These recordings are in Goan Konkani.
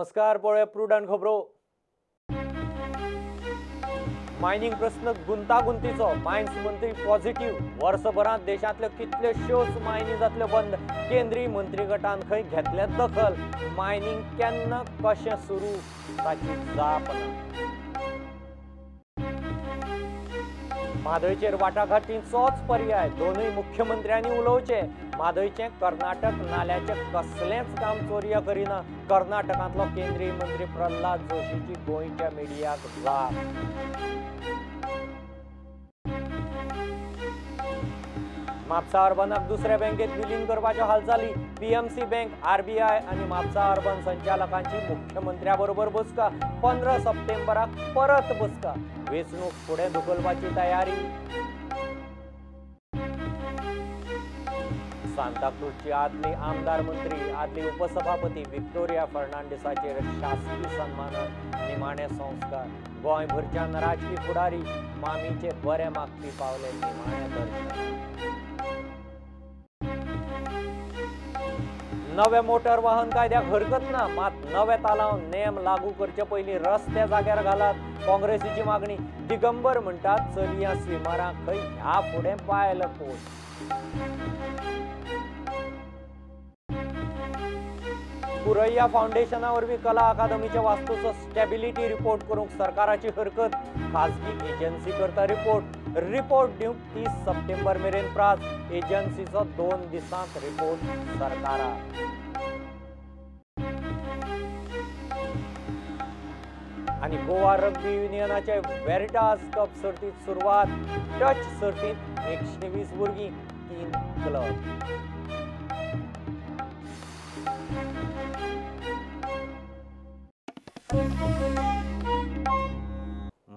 नमस्कार, पळोवया प्रुडंट खबरो. मायनिंग प्रश्न गुंतागुंतीचो, मायन्स मंत्री पॉझिटिव्ह. वर्सभरांत देशांतल्यो कितल्योश्योच मायनी जातल्यो बंद. केंद्रीय मंत्रीगटान खंय घेतले दखल. मायनिंग केन्ना कशें सुरू ताची जाप ना. म्हादयचेर वाटाघाटींचोच पर्याय, दोनूय मुख्यमंत्र्यांनी उलोवचें. म्हादयचें कर्नाटक नाल्याचें कसलेंच काम चोरया करिना. कर्नाटकांतलो केंद्रीय मंत्री प्रल्हाद जोशीची गोंयच्या मिडियाक जाप. म्हापसा अर्बनाक दुसऱ्या बँकेत विलीन करपाच्यो हालचाली. पीएमसी बँक, आरबीआय आनी म्हापसा अर्बन संचालकांची मुख्यमंत्र्या बरोबर बसका. 15 सप्टेंबराक परत बसका. वेंचणूक फुडें धुकलपाची तयारी. सांताक्रूजची आदली आमदार मंत्री, आदली उपसभापती विक्टोरिया फर्नांडीसाचेर शासकीय सन्मानान निमाणे संस्कार. गोंयभरच्यान राजकी फुडारी मामीचे बरे मागपी पावले निमाणे दर्शन. नवे मोटर वाहन कायद्याक हरकत ना, मात नवे तालाव नेम लागू करचे पयलीं रस्ते जाग्यार घालात, काँग्रेसीची मागणी. दिगंबर म्हणटात चलयां स्विमरांक खंय ह्या फुडें बायल कोच. कुरैया फावंडेशना वरवीं कला अकादमीच्या वास्तूचो स्टेबिलिटी रिपोर्ट करूंक सरकाराची हरकत. खाजगी एजन्सी करता रिपोर्ट. रिपोर्ट दिवंक 30 सप्टेंबर मेरेन प्रास. एजन्सीचो 2 दिसांत रिपोर्ट सरकाराक. आनी गोवा रग्बी युनियनाचे वेरिटास कप सर्तीत सुरवात. टच सर्तीत 120 भुरगीं, 3 क्लब.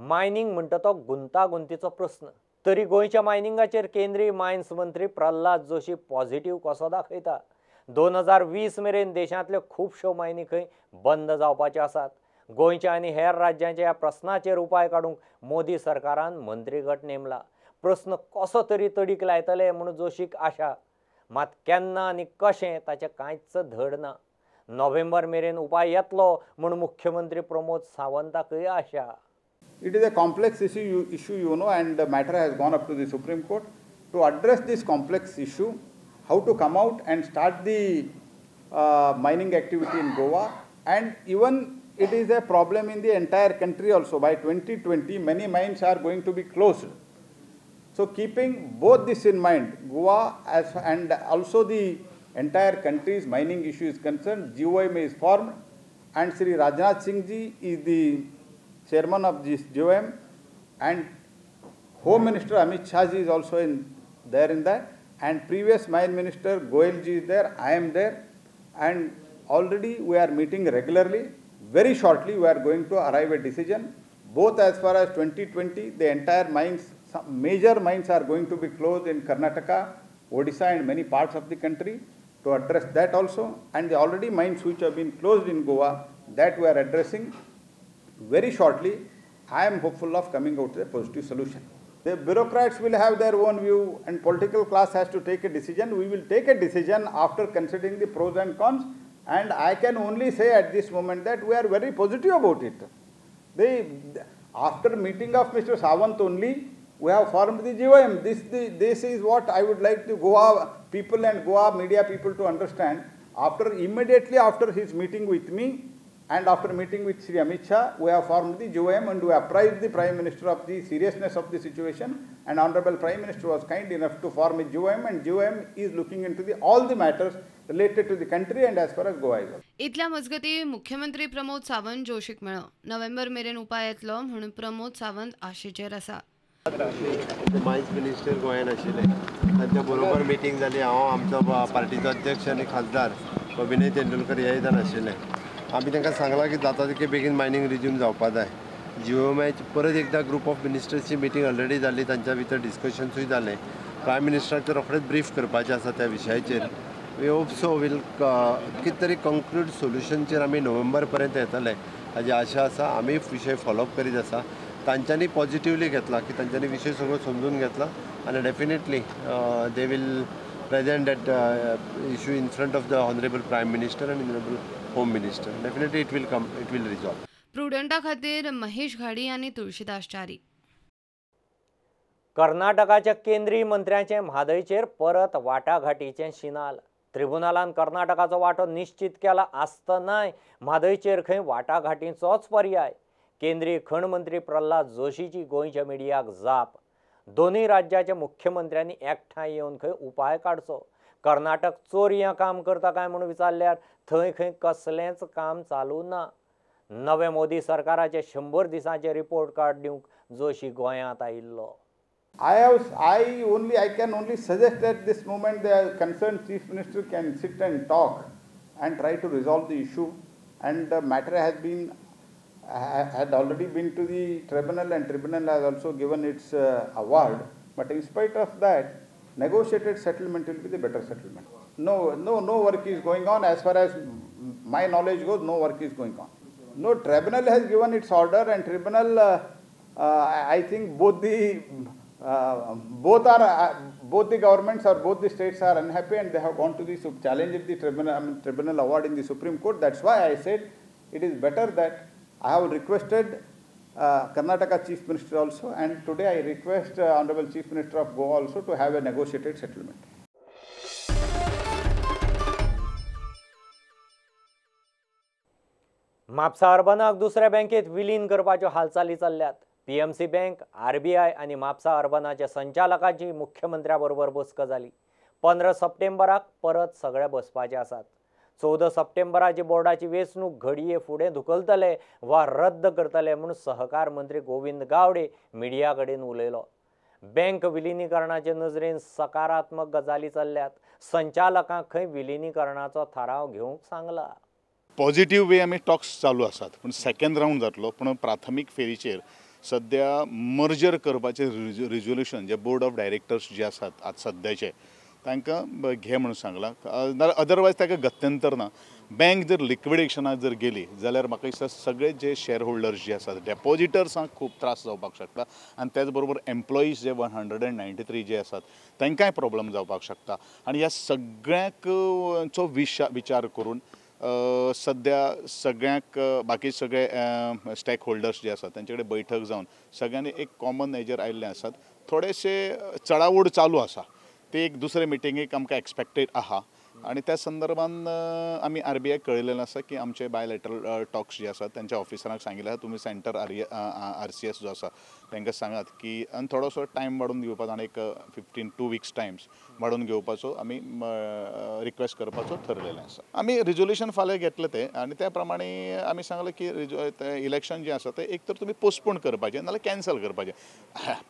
मायनिंग म्हणटा तो गुंतागुंतीचो प्रस्न, तरी गोंयच्या मायनिंगाचेर केंद्रीय मायन्स मंत्री प्रल्हाद जोशी पॉझिटिव्ह कसो दाखयता. 2020 मेरेन देशांतल्यो खुबश्यो मायनी खंय बंद जावपाच्यो आसात. गोंयच्या आनी हेर राज्यांच्या ह्या प्रस्नाचेर उपाय काडूंक मोदी सरकारान मंत्रीगट नेमला. प्रस्न कसो तरी तडीक लायतले म्हूण जोशीक आशा, मात केन्ना आनी कशें ताचें कांयच धड ना. नोव्हेंबर मेरेन उपाय येतलो म्हूण मुख्यमंत्री प्रमोद सावंताकय आशा. It is a complex issue, you know, and the matter has gone up to the Supreme Court. To address this complex issue, how to come out and start the mining activity in Goa, and even it is a problem in the entire country also. By 2020, many mines are going to be closed. So keeping both this in mind, Goa as and also the entire country's mining issue is concerned, GOM is formed, and Shri Rajnath Singh ji is the chairman of this GOM, and Home Minister Amit Shah ji is also in there in that, and previous Mine Minister Goyal ji is there, I am there, and already we are meeting regularly. Very shortly we are going to arrive at decision, both as far as 2020, the entire mines, some major mines are going to be closed in Karnataka, Odisha and many parts of the country, to address that also, and the already mines which have been closed in Goa, that we are addressing. Very shortly, I am hopeful of coming out with a positive solution. The bureaucrats will have their own view and political class has to take a decision. We will take a decision after considering the pros and cons, and I can only say at this moment that we are very positive about it. After meeting of Mr. Sawant only, we have formed the GOM. This is what I would like the Goa people and Goa media people to understand. Immediately after his meeting with me, and after meeting with Shri Amit Shah, we have formed the GOM and we apprised the Prime Minister of the seriousness of the situation, and Honorable Prime Minister was kind enough to form a GOM, and GOM is looking into all the matters related to the country and as far as Goa is concerned. इतल्या मजगती मुख्यमंत्री प्रमोद सावंत जोशीक मेळ्ळो. नोव्हेंबर मेरेन उपाय येतलो म्हणून प्रमोद सावंत आशेचेर आसा. मायन्स मिनिस्टर गोंयांत आशिल्ले, तांच्या बरोबर मिटींग जाली. हांव आमचो पार्टीचो अध्यक्ष आनी खासदार विनय तेंडुलकर हे जाण आशिल्ले. आमी तांकां सांगलां की जाता तितके बेगीन मायनींग रिज्यूम जावपा जाय. जीओएमआयची परत एकदां ग्रुप ऑफ मिनिस्टर्सची मिटींग ऑलरेडी जाली, तांच्या भितर डिस्कशन्सूय जालें. प्रायम मिनिस्टराक तर रोखडेच ब्रीफ करपाचें आसा त्या विशयाचेर. We hope so we'll कितें तरी कंक्लूड सोल्युशनचेर आमी नोव्हेंबर पर्यंत येतले हाजी आशा आसा. आमी विशय फॉलोअप करीत आसा. तांच्यांनी पॉजिटिवली घेतला की तांच्यांनी विशय सगळो समजून घेतला आनी definitely they will present that issue in front of the honourable prime minister and honourable home minister. Definitely it will come, it will resolve. प्रुडंटा खातीर महेश घाडी आनी तुळशीदास च्यारी. कर्नाटकाच्या केंद्रीय मंत्र्यांचे म्हादयचेर परत वाटाघाटीचें शिनाल. त्रिबुनालान कर्नाटकाचो वांटो निश्चित केला आसतनाय म्हादयचेर खंय वाटाघाटींचोच पर्याय. केंद्रीय खण मंत्री प्रल्हाद जोशीची गोंयच्या मिडियाक जाप. दोनूय राज्याच्या मुख्यमंत्र्यांनी एकठांय येवन खंय उपाय काडचो. कर्नाटक चोरयां काम करता काय म्हूण विचारल्यार थंय खंय कसलेंच काम चालू ना. नवे मोदी सरकाराचे 100 दिसांचे रिपोर्ट कार्ड दिवंक जोशी गोंयांत आयिल्लो. I can only suggest at this moment the concerned chief minister can sit and talk and try to resolve the issue, and the matter had already been to the tribunal, and tribunal has also given its award, but in spite of that, negotiated settlement will be the better settlement. No work is going on. As far as my knowledge goes, no work is going on. No, tribunal has given its order, and tribunal, I think both the governments or both the states are unhappy, and they have gone to the challenge the tribunal, tribunal award in the Supreme Court. That's why I said it is better that I have requested Karnataka Chief Minister also, and today I request Honorable Chief Minister of Goa also to have a negotiated settlement. Mapusa अर्बनाक दुसऱ्या बँकेत विलीन करपाच्यो हालचाली चल्ल्यात. पीएमसी बँक, आरबीआय आनी म्हापसा अर्बनाच्या संचालकांची मुख्यमंत्र्या बरोबर बसका जाली. 15 सप्टेंबराक परत सगळे बसपाचे आसात. 14 सप्टेंबराची बोर्डाची वेंचणूक घडये फुडें धुकलतले वा रद्द करतले म्हूण सहकार मंत्री गोविंद गावडे मिडिया कडेन उलयलो. बँक विलिनीकरणाचे नजरेन सकारात्मक गजाली चल्ल्यात. संचालकांक खंय विलिनीकरणाचो थाराव घेवंक सांगला. पॉझिटिव्ह वे आमी टॉक्स चालू आसात, पूण सेकंड रावंड जातलो. पूण प्राथमीक फेरीचेर सद्या मर्जर करपाचें रिजोल्युशन जे बोर्ड ऑफ डायरेक्टर्स जे आसात आज सद्याचे तांकां घे म्हणून सांगलां. अदरवायज ताका गत्यंतर ना. बँक जर लिक्विडेशनाक जर गेली जाल्यार म्हाका दिसता सगळे जे शेअर होल्डर्स जे आसात डेपॉजिटर्सांक खूब त्रास जावपाक शकता, आनी त्याच बरोबर एम्प्लॉईज जे 193 जे आसात तांकांय प्रॉब्लम जावपाक शकता. आनी ह्या सगळ्यांचो विचार करून सद्या सगळ्यांक बाकी सगळे स्टेक होल्डर्स जे आसात तांचे कडेन बैठक जावन सगळ्यांनी एक कॉमन हेजेर आयिल्ले आसात. थोडेशे चडाओड चालू आसा, ते एक दुसरे मिटिंगेक आमकां एक्सपेक्टेड आहा, आनी त्या संदर्भान आमी आरबीआयक कळयलेलें आसा की आमचे बायलॅटरल टॉक्स जे आसात तांच्या ऑफिसरांक सांगिल्लें आसा तुमी सेंटर आरसीएस जो आसा तांकां सांगात की आनी थोडोसो टायम वाडोवन घेवपाचो आनी एक 2 वीक्स टायम्स वाडोवन घेवपाचो आमी रिक्वेस्ट करपाचो ठरलेलें आसा. आमी रिजोल्युशन फाल्यां घेतलें तें, आनी त्या प्रमाणे आमी सांगलें की इलेक्शन जें आसा तें एक तर तुमी पोस्टपोन करपाचें नाल्यार कॅन्सल करपाचें.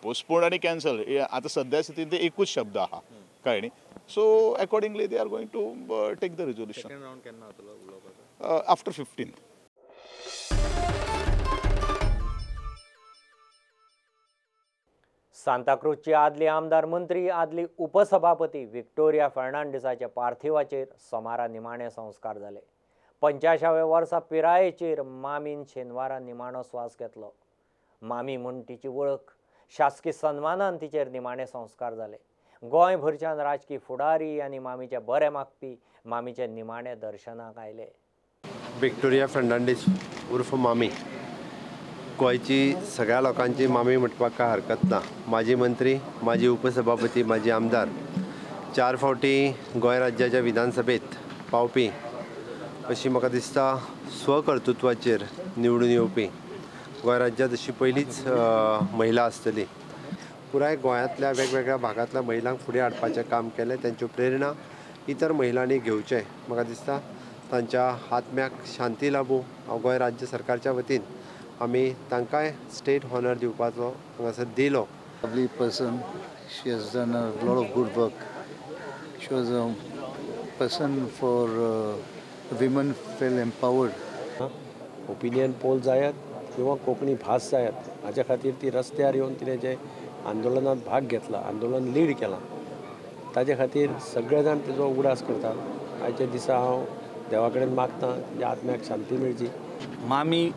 पोस्टपोन आनी कॅन्सल आतां सद्या स्थितीन ते एकूच शब्द आहा, कळ्ळें न्ही. So accordingly they are going to take the resolution. Second round केन्ना जातलो उलोवपाचो? After 15th. सांताक्रूजची आदली आमदार मंत्री आदली उपसभापती विक्टोरिया फर्नांडीसाच्या पार्थिवाचेर सोमारा निमाणे संस्कार जाले. 85व्या वर्सा पिरायेचेर मामीन शेनवारा निमाणो स्वास घेतलो. मामी म्हूण तिची वळख. शासकीय सन्मानान तिचेर निमाणे संस्कार जाले. गोंयभरच्यान राजकी फुडारी आनी मामीचे बरे मागपी मामीचे निमाणे दर्शनाक आयले. विक्टोरिया फर्नांडीस उर्फ मामी गोंयची सगळ्या लोकांची मामी म्हणपाक काय हरकत ना. माजी मंत्री, माजी उपसभापती, माजी आमदार, 4 फावटी गोंय राज्याच्या विधानसभेत पावपी, अशी म्हाका दिसता स्वकर्तृत्वाचेर निवडून येवपी गोंय राज्यांत अशी पयलीच महिला आसतली. पुराय गोंयांतल्या वेगवेगळ्या भागांतल्या महिलांक फुडें हाडपाचें काम केलें. तांच्यो प्रेरणा इतर महिलांनी घेवचें. म्हाका दिसता तांच्या आत्म्याक शांती लाभूं. हांव गोंय राज्य सरकारच्या वतीन आमी तांकांय स्टेट हॉनर दिवपाचो हांगासर दिलो. Lovely person. She has done a lot of good work. She was a person for women feel empowered. Opinion poll जायत किंवा कोंकणी भास जायत हाच्या खातीर ती रस्त्यार येवन तिणें जें आंदोलनात भाग घेतला, आंदोलन लीड केलां, ताजे खातीर सगळे जाण तेजो उगडास करतात. आयच्या दिसा हांव देवा कडेन मागतां तिच्या आत्म्याक शांती मेळची. मामी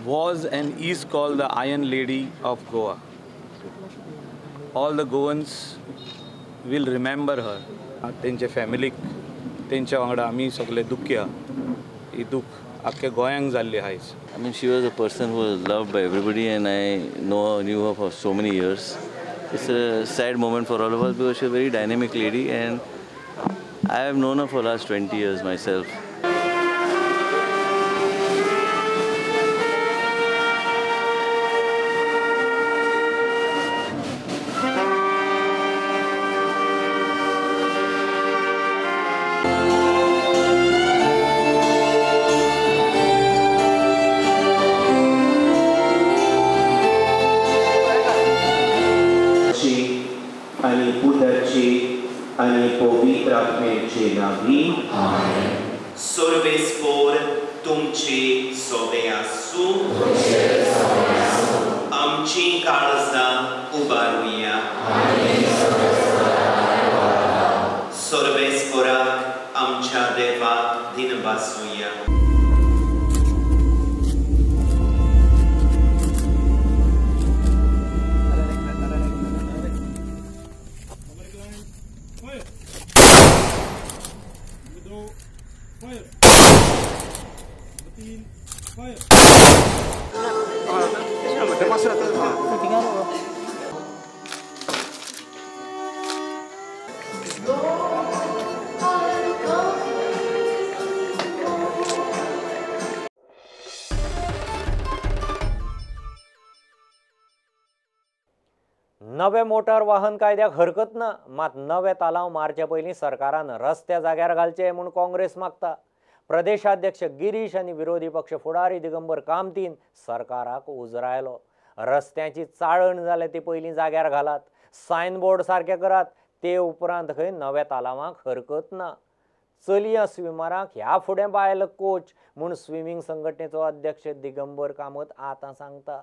was and is called the Iron Lady of Goa. All the Goans will remember her. तेंच्या फॅमिलीक तेंच्या वांगडा आमी सगळे दुख्खी आहा. ही दूख आख्ख्या गोंयांक जाल्ली आयज. I mean, she was a person who was loved by everybody, and I knew her for so many years. It's a sad moment for all of us because she's a very dynamic lady, and I have known her for the last 20 years myself. आनी पवित्र आत्म्याचे नांवी सर्वेस्पोर तुमचे सोबे आसूं. आमची काळजां उबारुया. सर्वेस्पोराक आमच्या देवाक दिनवासुया. नवे मोटार वाहन कायद्याक हरकत ना, मात नवे तालांव मारचे पयलीं सरकारान रस्ते जाग्यार घालचे म्हूण काँग्रेस मागता. प्रदेशाध्यक्ष गिरीश आनी विरोधी पक्ष फुडारी दिगंबर कामतीन सरकाराक उजरायलो. रस्त्यांची चाळण जाल्या ती पयलीं जाग्यार घालात, सायनबोर्ड सारके करात, ते उपरांत खंय नव्या तालांवांक हरकत ना. चलयां स्विमरांक ह्या फुडें बायल कोच म्हूण स्विमींग संघटनेचो अध्यक्ष दिगंबर कामत आतां सांगता.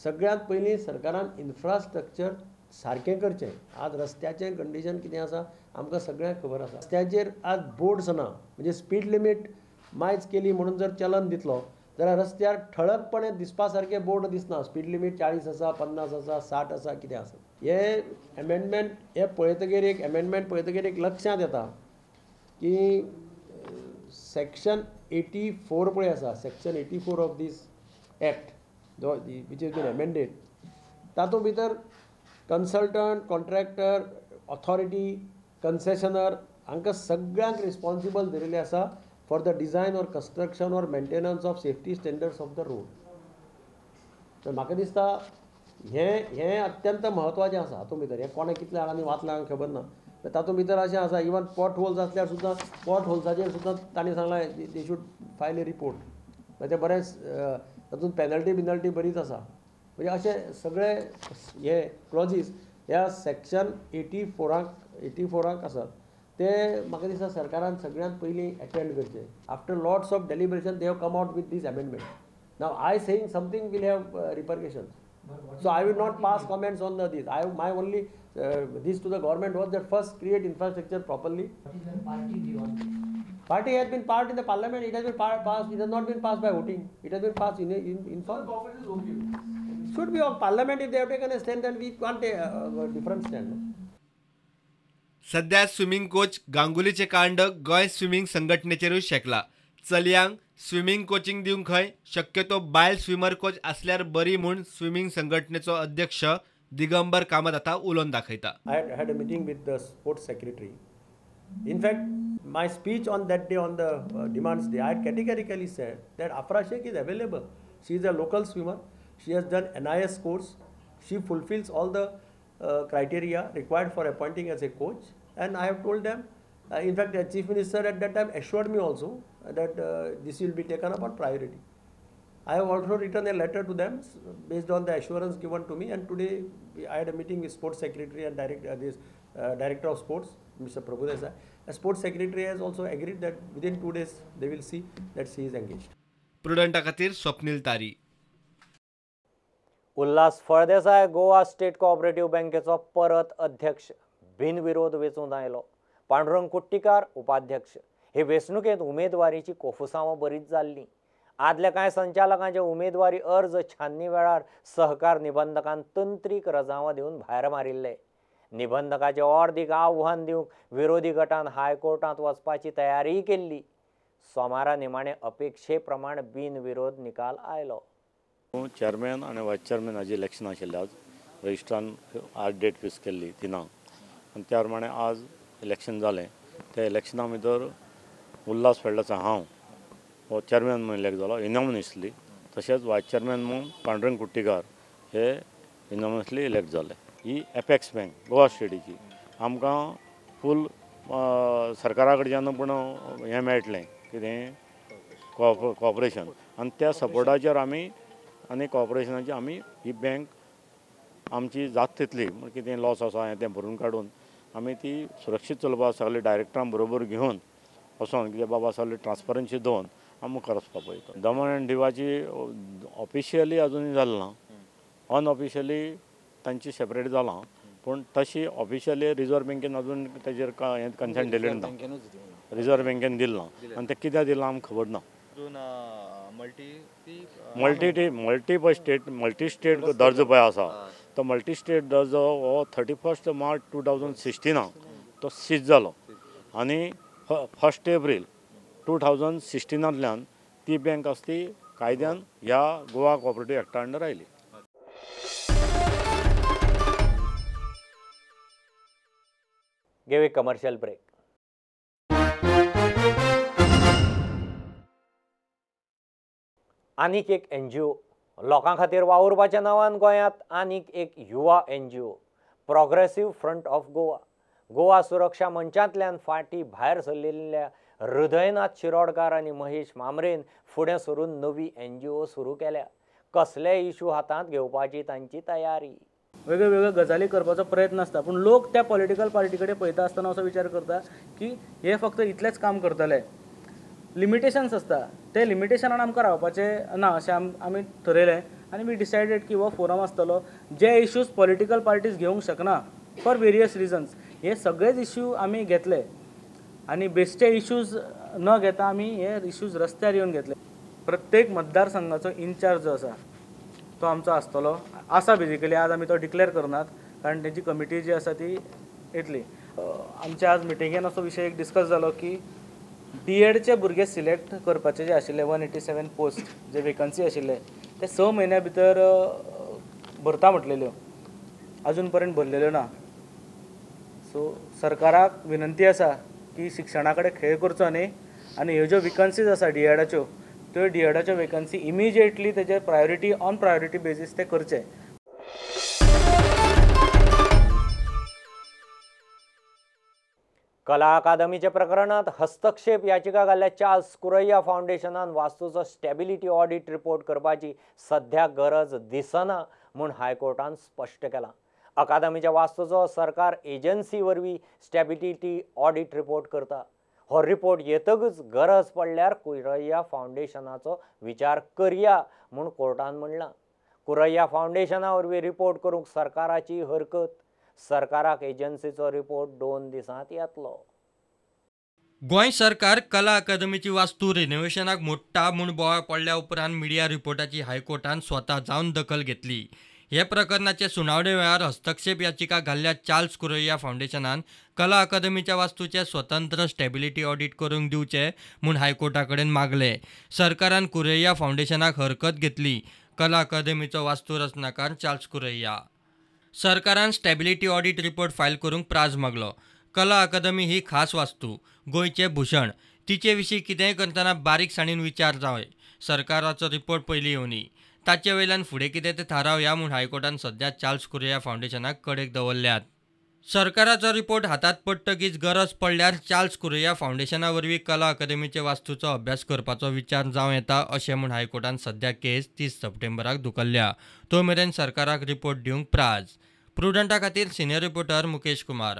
सगळ्यांत पयलीं सरकारान इन्फ्रास्ट्रक्चर सारकें करचें. आज रस्त्याचें कंडिशन कितें आसा आमकां सगळ्यांक खबर आसा. रस्त्याचेर आज बोर्ड्स ना, म्हणजे स्पीड लिमीट मायज केली म्हणून जर चलन दितलो जाल्यार रस्त्यार ठळकपणे दिसपा सारके बोर्ड दिसना. स्पीड लिमीट 40 आसा, 50 आसा, 60 आसा, कितें आसा. हे एमेंडमेंट हे पळयतगीर एक एमेंडमेंट पळयतगीर एक लक्षांत येता की सेक्शन 84 पळय आसा, section 84 of this act which has been amended, तातूंत भितर कन्सल्टंट, कॉन्ट्रॅक्टर, ऑथॉरिटी, कन्सेशनर हांकां सगळ्यांक रिस्पॉन्सिबल धरिल्लें आसा for the design or construction or maintenance of safety standards of the road. तर म्हाका दिसता हें हें अत्यंत म्हत्वाचें आसा. हातूंत भितर हें कोणें कितल्या जाणांनी वाचलां खबर ना, तातूंत भितर अशें आसा इवन पॉट होल्स आसल्यार सुद्दां पॉट होल्साचेर सुद्दां तांणी सांगलां they should file a report. ते बरेंच तातूंत पेनल्टी बिनल्टी बरीच आसा. म्हणजे अशे सगळे हे क्लॉजीस ह्या सेक्शन 84 आसात. ते म्हाका दिसता सरकारान सगळ्यांत पयलीं एटेंड करचे. After lots of deliberation they have come out with this amendment. Now I saying something will have repercussions, so I will not pass comments on the this. I my only this to the government was that first create infrastructure properly. Party has been part in the parliament. It has been passed. It has not been passed by voting. It has been passed in form. Should be of parliament. If they have taken a stand, then we can't take a different stand. सध्या स्विमिंग कोच गांगुलीचे कांड गोंय स्विमिंग संघटनेचेरूय शेकला. चलयांक स्विमिंग कोचिंग दिवंक खंय शक्यतो बायल स्विमर कोच असल्यार बरी म्हूण स्विमिंग संघटनेचो अध्यक्ष दिगंबर कामत आतां उलोवन दाखयता. I had a meeting with the sports secretary. In fact, my speech on that day, on the demands day, I had categorically said that Afra Sheikh is available. She is a local swimmer. She has done NIS course. She fulfills all the criteria required for appointing as a coach. And I have told them, in fact, the Chief Minister at that time assured me also that this will be taken up on priority. I have also written a letter to them based on the assurance given to me. And today I had a meeting with Sports Secretary and Director of Sports, Mr. Prabhu Desai. The Sports Secretary has also agreed that within 2 days they will see that she is engaged. Prudenta खातीर स्वप्नील तारी. उल्हास फळदेसाय गोवा स्टेट कोऑपरेटिव्ह बँकेचो परत अध्यक्ष बिनविरोध वेंचून आयलो. पांडुरंग कुट्टीकार उपाध्यक्ष. हे वेंचणुकेंत उमेदवारीची कोफुसांवां बरीच जाल्लीं. आदल्या कांय संचालकांचे उमेदवारी अर्ज छाननी वेळार सहकार निबंधकान तंत्रीक रजावां दिवन भायर मारिल्ले. निबंधकाचे ऑर्दीक आव्हान दिवंक विरोधी गटान हायकोर्टांत वचपाची तयारीय केल्ली. सोमारा निमाणे अपेक्षे प्रमाण बिनविरोध निकाल आयलो. चेअरमॅन आनी वायस चेअरमॅन हाजी इलेक्शन आशिल्लें. आज रजिस्ट्रान आज डेट फिक्स केल्ली 3 आनी त्या प्रमाणे आज इलेक्शन जालें. त्या इलेक्शना भितर उल्हास फेडलाचा हांव हो चेअरमॅन म्हणून इलेक्ट जालो युनानिमसली. तशेंच वायस चेअरमॅन म्हणून पांडुरंग कुट्टीकार हे युनानिमसली इलेक्ट जाले. ही एपेक्स बँक गोवा स्टेटीची आमकां फूल सरकारा कडच्यान पूण हें मेळटलें कितें कॉपरेशन आनी त्या सपोर्टाचेर आमी आनी कॉपरेशनाचेर आमी ही बँक आमची जाता तितली कितें लॉस आसा हें तें भरून काडून आमी ती सुरक्षीत चलोवपाक सगळे डायरेक्टरां बरोबर घेवन वचोन कित्याक बाबा सगळे ट्रान्सपरन्सी दवरून आमी मुखार वचपाक पळयता. दमण आनी दिवाची ऑफिशियली अजून जालें ना, अनऑफिशियली तांची सेपरेट जालां, पूण तशी ऑफिशियली रिजर्व बँकेन अजून तेजेर हें कन्सेंट दिलें ना, रिजर्व बँकेन दिलें ना आनी तें कित्याक दिलां आमकां खबर ना. मल्टी स्टेट मल्टी स्टेट दर्जो पळय आसा तो मल्टी स्टेट दर्जो हो 31 मार्च 2016 तो सीज जालो आनी 1 एप्रील 2016 ती बँक आसा ती कायद्यान ह्या गोवा कॉपरेटीव एक्टा अंडर आयली. घेवया कमर्शियल ब्रेक. आनीक एक एनजीओ लोकां खातीर वावुरपाच्या नांवान गोंयांत आनीक एक युवा NGO progressive front of Goa. Goa Suraksha मंचांतल्यान फाटीं भायर सरलेल्या हृदयनाथ शिरोडकार आनी महेश मामरेन फुडें सरून नवी एनजीओ सुरू केल्या. कसले इशू हातांत घेवपाची तांची तयारी. वेगळ्यो वेगळ्यो गजाली करपाचो प्रयत्न आसता, पूण लोक त्या पॉलिटिकल पार्टी कडेन पळयता आसतना असो विचार करता की हे फक्त इतलेंच काम करतले. लिमिटेशन्स आसता, ते लिमिटेशनान आमकां रावपाचें ना अशें आमी थरयलें आनी we decided की हो फोरम आसतलो जे इश्यूज पॉलिटिकल पार्टीज घेवंक शकना फॉर वेरियस रिजन्स, हे सगळेच इश्यू आमी घेतले आनी बेश्टे इश्यूज न घेता आमी हे इश्यूज रस्त्यार येवन घेतले. प्रत्येक मतदारसंघाचो इन्चार्ज जो आसा तो आमचो आसतलो आसा. बेजिकली आज आमी तो डिक्लेअर करनात कारण तेजी कमिटी जी आसा ती येतली. आमच्या आज मिटिंगेन असो विशय एक डिस्कस जालो की बी एडचे भुरगे सिलेक्ट करपाचे जे आशिल्ले 187 पोस्ट जे वेकन्सी आशिल्ले ते 6 म्हयन्या भितर भरता म्हटलेल्यो, अजून पर्यंत भरलेल्यो ना. सो सरकाराक विनंती आसा की शिक्षणा कडेन खेळ करचो न्ही आनी ह्यो ज्यो वेकन्सीज आसा डी एडाच्यो त्यो डी एडाच्यो वेकन्सी इमिजिएटली तेजेर प्रायोरिटी ऑन प्रायोरिटी बेजीस ते करचे. कला अकादमीच्या प्रकरणात हस्तक्षेप याचिका घाल्ल्या चार्ल्स कुरैया फावंडेशनान वास्तूचो स्टॅबिलिटी ऑडिट रिपोर्ट करपाची सध्या गरज दिसना म्हूण हायकोर्टान स्पश्ट केलां. अकादमीच्या वास्तूचो सरकार एजन्सी वरवीं स्टॅबिलिटी ऑडिट रिपोर्ट करता. हो रिपोर्ट येतकच गरज पडल्यार कुरैया फावंडेशनाचो विचार करया म्हूण कोर्टान म्हणलां. कुरैया फावंडेशना वरवीं रिपोर्ट करूंक सरकाराची हरकत. सरकाराक एजन्सीचो रिपोर्ट 2 दिसांत येतलो. गोंय सरकार कला अकादमीची वास्तू रिनोव्हेशनाक मोडटा म्हूण बोवाळ पडल्या उपरांत मिडिया रिपोर्टाची हायकोर्टान स्वता जावन दखल घेतली. हे प्रकरणाचे सुनावणे वेळार हस्तक्षेप याचिका घाल्ल्या चार्ल्स कुरैया फावंडेशनान कला अकादमीच्या वास्तूचे स्वतंत्र स्टॅबिलिटी ऑडिट करूंक दिवचे म्हूण हायकोर्टा कडेन मागले. सरकारान कुरैया फावंडेशनाक हरकत घेतली. कला अकादमीचो वास्तू रचनाकार चार्ल्स कुरैया. सरकारान स्टॅबिलिटी ऑडिट रिपोर्ट फायल करूंक प्राज मागलो. कला अकादमी ही खास वास्तू, गोंयचें भूषण, तिचे विशीं कितेंय करतना बारीकसाणीन विचार जावय. सरकाराचो रिपोर्ट पयलीं येवनी, ताचे वयल्यान फुडें कितें तें थारावया म्हूण हायकोर्टान सध्या चार्ल्स कुरैया फावंडेशनाक कडेक दवरल्यात. सरकाराचो रिपोर्ट हातांत पडटकीच गरज पडल्यार चार्ल्स कुरैया फावंडेशना वरवीं कला अकादमीचे वास्तूचो अभ्यास करपाचो विचार जावं येता अशें म्हूण हायकोर्टान सध्या केस 30 सप्टेंबराक धुकल्ल्या. तो मेरेन सरकाराक रिपोर्ट दिवंक प्राज. प्रुडंटा खातीर सिनियर रिपोर्टर मुकेश कुमार.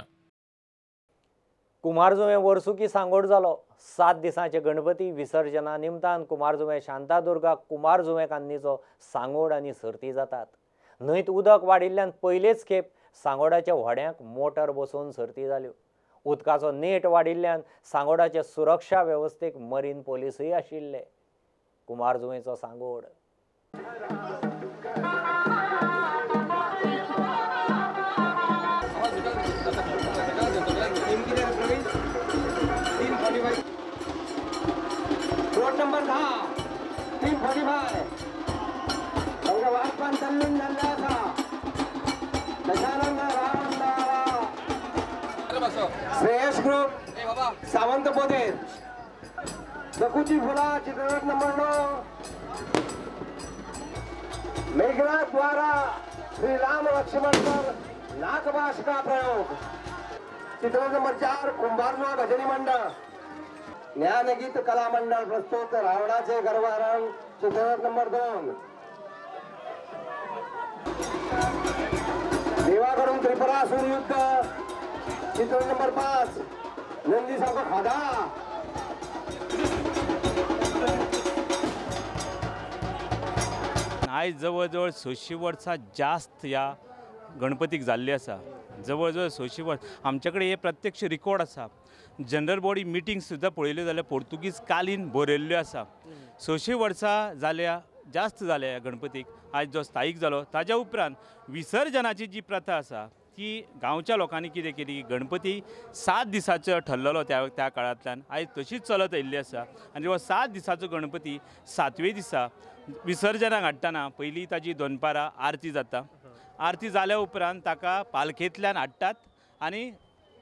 कुमारजुवें वर्सुकी सांगोड जालो. 7 दिसांचे गणपती विसर्जना निमतान कुमारजुवें शांतादुर्गा कुमारजुवें कान्नीचो सांगोड आनी सर्ती जातात. न्हंयत उदक वाडिल्ल्यान पयलेच खेप सांगोडाच्या व्हड्यांक मोटर बसोवन सर्ती जाल्यो. उदकाचो नेट वाडिल्ल्यान सांगोडाचे सुरक्षा वेवस्थेक मरीन पोलिसूय आशिल्ले. कुमारजुवेंचो सांगोड. 10, 3:45. तांकां वाचपान तल्लीन जाल्लें आसा. दशानंद राम श्रेयस ग्रुप सावंत पोदेर. सकुची फुला चित्ररथ नंबर 9. मेघनाथ द्वारा श्री राम लक्ष्मण पर नागबास का प्रयोग. चित्ररथ नंबर 4 कुंभारजुआ भजनी मंडळ. ज्ञानगीत कला मंडळ प्रस्तुत रावणाचे गर्भहरण. चित्ररथ नंबर 2. देवाकडून त्रिपुरासुर युद्ध. चित्ररथ नंबर 5 नंदी सारखो खादा. आयज जवळ जवळ 600 वर्सां जास्त ह्या गणपतीक जाल्ली आसा. जवळ जवळ 600 वर्स आमचे कडेन हे प्रत्यक्ष रिकॉर्ड आसा. जनरल बॉडी मिटींग सुद्दां पळयल्यो जाल्यार पोर्तुगीज कालीन बरयल्ल्यो आसा. 600 वर्सां जाल्या जास्त जाल्या ह्या गणपतीक. आयज जो स्थायीक जालो ताज्या उपरांत विसर्जनाची जी प्रथा आसा ती गांवच्या लोकांनी कितें केली, गणपती 7 दिसाचो ठरलेलो त्या त्या काळांतल्यान आयज तशीच चलत आयिल्ली आसा. आनी हो 7 दिसाचो गणपती 7वे दिसा विसर्जनाक हाडटना पयलीं ताजी दनपारां आरती जाता. आरती जाल्या उपरांत ताका पालखेंतल्यान हाडटात आनी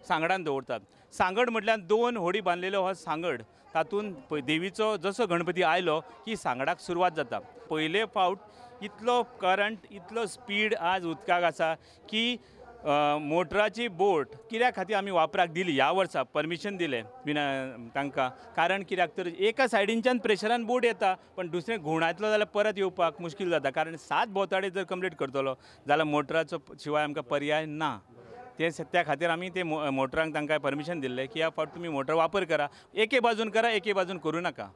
सांगडान दवरतात. सांगड म्हटल्यार 2 होडी बांदलेलो हो सांगड, तातूंत देवीचो जसो गणपती आयलो की सांगडाक सुरवात जाता. पयले फावट इतलो करंट इतलो स्पीड आज उदकाक आसा की मोटराची बोट कित्या खातीर आमी वापराक दिली ह्या वर्सा परमिशन दिलें विना तांकां, कारण कित्याक तर एका सायडीनच्यान प्रेशरान बोट येता पण दुसरें घुंवडायतलो जाल्यार परत येवपाक मुश्कील जाता. कारण 7 भोंवताडे जर कंप्लीट करतलो जाल्यार मोटराचो शिवाय आमकां पर्याय ना. ते त्या खातीर आमी ते मोटरांक तांकां परमिशन दिल्लें की ह्या फावट तुमी मोटर वापर करा, एके बाजून करा एके बाजून करूं नाका.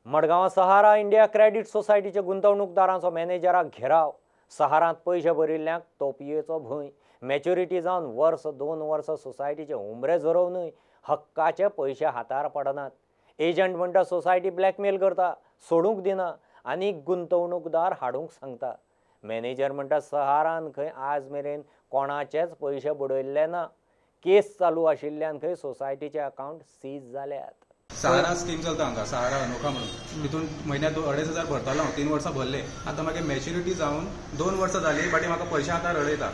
मडगांव सहारा इंडिया क्रेडिट सोसायटीच्या गुंतवणूकदारांचो मॅनेजराक घेराव. सहारांत पयशे भरिल्ल्यांक तोपयेचो भंय. मॅच्युरिटी जावन वर्स 2 वर्सां सोसायटीचे उमरे झरोवनूय हक्काचे पयशे हातार पडनात. एजंट म्हणटा सोसायटी ब्लॅकमेल करता, सोडूंक दिना आनी गुंतवणूकदार हाडूंक सांगता. मॅनेजर म्हणटा सहारान खंय आज मेरेन कोणाचेच पयशे बुडयल्ले ना. केस चालू आशिल्ल्यान खंय सोसायटीचे अकावंट सीज जाल्यात. सहारा स्कीम चलता हांगा, सहारा अनोखा म्हणून, तितून म्हयन्याक 2500 भरतालो हांव, 3 वर्सां भरले. आतां मागीर मॅच्युरिटी जावन 2 वर्सां जाली, बट म्हाका पयशे आतां रडयता.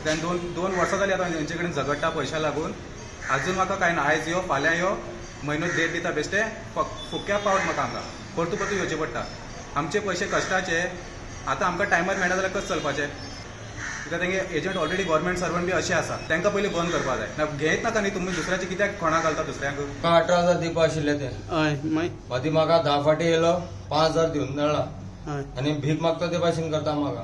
तेन्ना 2 वर्सां जाली आतां तेंचे कडेन झगडटा पयशा लागून. आजून म्हाका कांय ना, आयज यो फाल्यां यो, म्हयनो देड दिता बेश्टे फुक्या पावट म्हाका हांगा परतू परतू येवचें पडटा. आमचे पयशे कश्टाचे, आतां आमकां टायमार मेळना जाल्यार कशें चलपाचें? कित्याक तेंगे एजंट ऑलरेडी गव्हर्मेंट सर्वंट बी अशें आसा, तांकां पयलीं बंद करपाक जाय. ना घेयत नाका न्ही तुमी दुसऱ्याचे कित्याक कोणा घालता दुसऱ्यांक. 18,000 दिवपा आशिल्ले ते, मदीं म्हाका 10 फाटी येयलो, 5,000 दिवन मेळ्ळा आनी भीक मागता ते भाशेन करता. म्हाका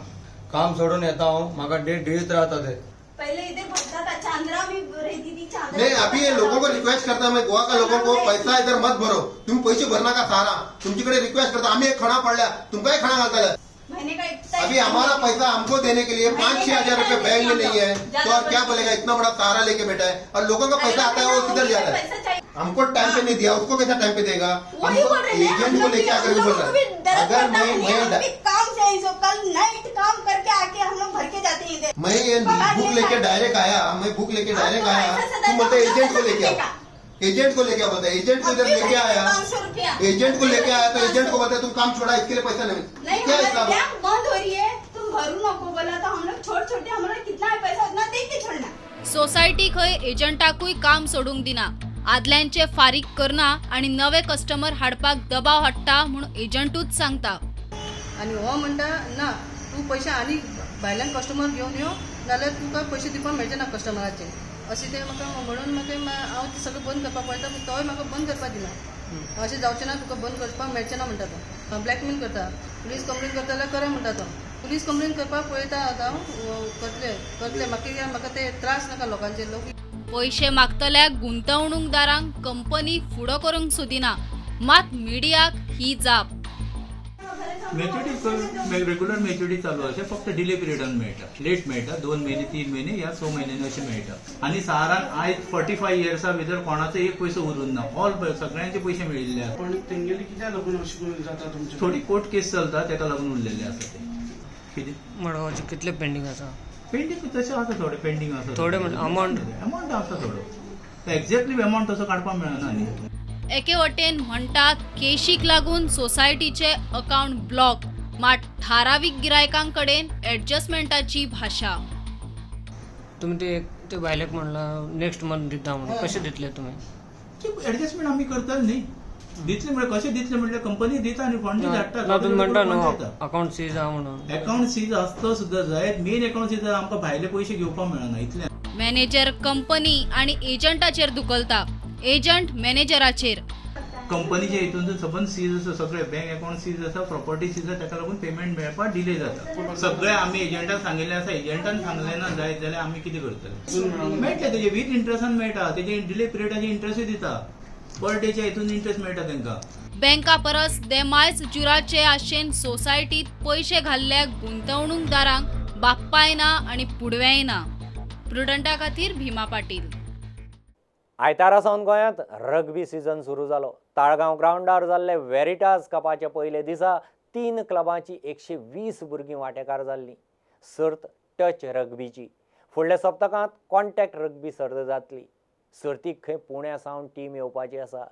काम सोडून येता हांव, म्हाका डेट दित रावता ते. पहले इधर भरता था, चांद्रा भी रहती थी, चांद्रा. नहीं, अभी ये लोगों को रिक्वेस्ट करता मैं, गोवा का लोगों को पैसा इधर मत भरो, तुम पैसे भरना का सारा तुमच्याकडे रिक्वेस्ट करता. आम्ही एक खणा पडल्या, तुमकांय खणा घालताले. अभी हमारा पैसा हमको देने के लिए 5-6 हजार रुपए बैंक में नहीं है तो और क्या बोलेगा? इतना बड़ा सहारा लेके बैठा है और लोगों का पैसा आता है वो किधर जा रहा है? हमको टाइम पे नहीं दिया, उसको कैसा टाइम पे देगा? हमको एजेंट को लेके आकर बोल रहा है. अगर मैं काम से कल नाइट काम करके आके हम लोग भर के जाते हैं. मैं ये बुक लेके डायरेक्ट आया, मैं बुक लेके डायरेक्ट आया, तुम बोलते एजेंट को लेके आओ, एजेंट को लेके आओ, एजेंट को इधर लेके आया, एजेंट को लेके आया तो एजेंट को बताया तुम काम छोड़ा, इसके लिए पैसा नहीं. क्या हिसाब बंद हो रही है, तुम भरू नको बोला तो हम लोग छोड़ छोटे, हम लोग कितना है पैसा उतना दे के छोड़ना. सोसायटी खंय एजंटाकूय काम सोडूंक दिना, आदल्यांचे फारीक करना आनी नवे कस्टमर हाडपाक दबाव हाडटा म्हूण एजंटूच सांगता. आनी हो म्हणटा ना तूं पयशे आनी भायल्यान कस्टमर घेवन यो, नाल्यार तुका पयशे दिवपाक मेळचे ना कस्टमराचे, अशें ते म्हाका म्हणून मागीर हांव तें सगळें बंद करपाक पळयता, पूण तोय म्हाका बंद करपाक दिना. अशें जावचें ना, तुका बंद करपाक मेळचें ना म्हणटा तो. ब्लॅकमेल करता, पुलीस कंप्लेन करता जाल्यार करा म्हणटा तो. पुलीस कंप्लेन करपाक पळयता आतां हांव, करतले करतले, म्हाका म्हाका ते त्रास नाका लोकांचे. लोक पयशे मागतल्या गुंतवणूकदारांक कंपनी फुडो करूंक सोदिना, मात मिडियाक ही जाप. मॅच्युरिटी रेग्युलर मॅच्युरिटी चालू अशें फक्त डिले पिरियडान मेळटा, लेट मेळटा, 2 महिने 3 महिने या 6 महिन्यांनी अशें मेळटा. आनी सहारान आयज 45 इयर्सा भितर कोणाचो एक पयसो उरूंक ना, ऑल सगळ्यांचे पयशे मेळिल्ले आसा. पण तेंगेली कित्याक लागून अशें जाता तुमचें? थोडी कोर्ट केस चलता तेका लागून उरलेले आसा ते. कितें मडगांवचे कितले पेंडींग आसा? पेंडींग तशें आसा, थोडे पेंडींग आसा, थोडे म्हणजे अमाउंट अमाउंट आसा थोडो. एक्झॅक्टली अमावंट तसो काडपाक मेळना न्ही. एके वटेन म्हणटा केशीक लागून सोसायटीचे अकाउंट ब्लॉक, मात थारावीक गिरायकांकडेन एडजस्टमेंटाची भाशा. तुमी ते बायलेक म्हणलां नेक्स्ट मंथ दिता म्हणून, कशें दितले तुमी? एडजस्टमेंट आमी करतले न्ही, दितले म्हळ्यार कशें दितले म्हळ्यार कंपनी दिता आनी फंड धाडटा. ना तुमी म्हणटा न्हू अकाउंट सीज आहा म्हणून. अकाउंट सीज आसतो सुद्दां जायत, मेन अकाउंट सीज आमकां भायले पयशे घेवपाक मेळना इतलें. मॅनेजर कंपनी आनी एजंटाचेर धुकलता, एजंट मॅनेजराचेर. कंपनीच्या हितून सबंद सीज आसा, सगळे बँक अकाउंट सीज आसा, प्रॉपर्टी सीज आसा, ताका लागून पेमेंट मेळपाक डिले जाता. सगळे आमी एजंटाक सांगिल्लें आसा, एजंटान सांगलें ना जायत जाल्यार आमी कितें करतले? मेळटले तेजे वीथ इंट्रस्टान मेळटा, तेजे डिले पिरियडाचे इंट्रस्टूय दिता, पर डेच्या हितून इंट्रस्ट मेळटा तांकां. बँका परस देमायज जुराचे आशेन सोसायटीत पयशे घाल्ल्या गुंतवणूकदारांक बाप्पाय ना आनी पुडवेंय ना. प्रुडंटा खातीर भीमा पाटील. आयतारा सावन गोंयांत रग्बी सिजन सुरू जालो. ताळगांव ग्रावंडार जाल्ले वेरिटास कपाचे पयले दिसा 3 क्लबांची 120 भुरगीं वांटेकार जाल्लीं. सर्त टच रग्बीची. फुडल्या सप्तकांत कॉन्टॅक्ट रग्बी सर्त जातली. सर्तीक खंय पुण्या सावन टीम येवपाची आसा.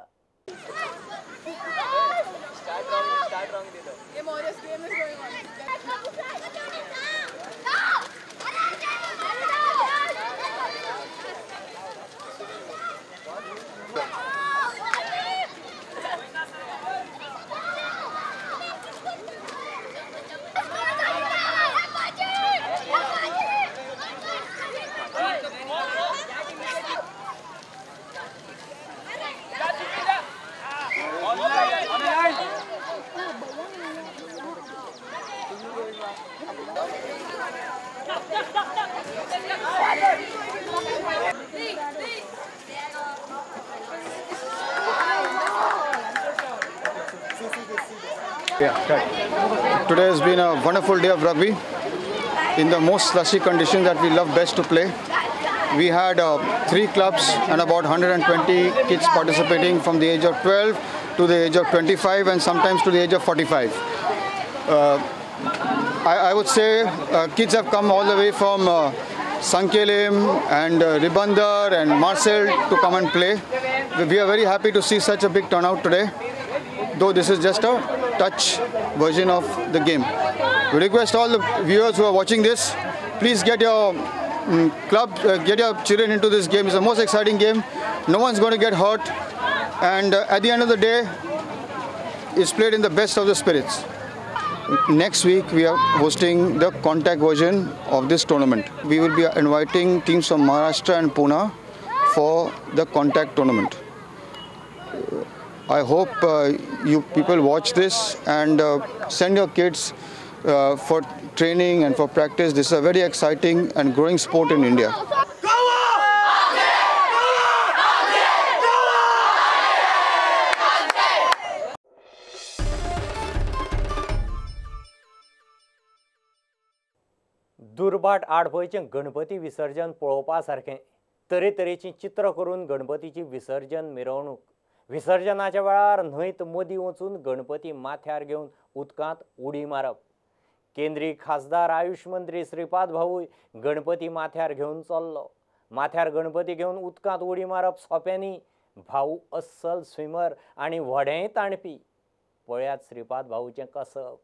Yeah. Today has been a wonderful day of rugby in the most slushy conditions that we love best to play. We had 3 clubs and about 120 kids participating from the age of 12 to the age of 25 and sometimes to the age of 45. I would say kids have come all the way from Sankelim and Ribandar and Marcel to come and play. We are very happy to see such a big turnout today, though this is just a touch version of the game. We request all the viewers who are watching this, please get your club, get your children into this game. It's the most exciting game. No one's going to get hurt, and at the end of the day, it's played in the best of the spirits. Next week we are hosting the contact version of this tournament. We will be inviting teams from Maharashtra and Pune for the contact tournament. I hope you people watch this and send your kids for training and for practice. This is a very exciting and growing sport in India. दुर्भाट आडपयचें गणपती विसर्जन पळोवपा सारकें. तरेतरेचीं चित्रां करून गणपतीची विसर्जन मिरवणूक. विसर्जनाच्या वेळार न्हंयत मदीं वचून गणपती माथ्यार घेवन उदकांत उडी मारप. केंद्रीय खासदार आयुष मंत्री श्रीपाद भाऊय गणपती माथ्यार घेवन चल्लो. माथ्यार गणपती घेवन उदकांत उडी मारप सोंपें न्ही. भाऊ अस्सल स्विमर आनी व्हडेंय ताणपी. पळयात श्रीपाद भाऊचें कसब.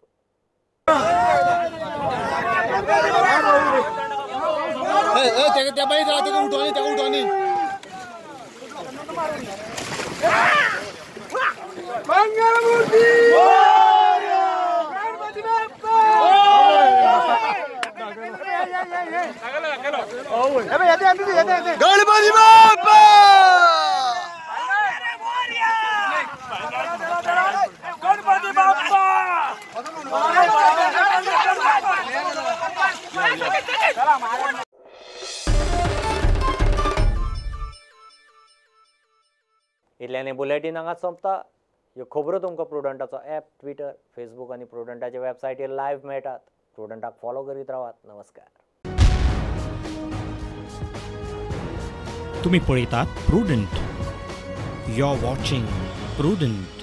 गणपती बाप्पा गणपती बाप्पा. इतल्यान बुलेटीन हांगा सोंपता. ह्यो खबरो तुमकां प्रुडंटाचो ॲप, ट्विटर, फेसबूक आनी प्रुडंटाच्या वेबसायटीर लायव्ह मेळटात. प्रुडंटाक फॉलो करीत रावात. नमस्कार. तुमी पळयतात Prudent. You are watching Prudent.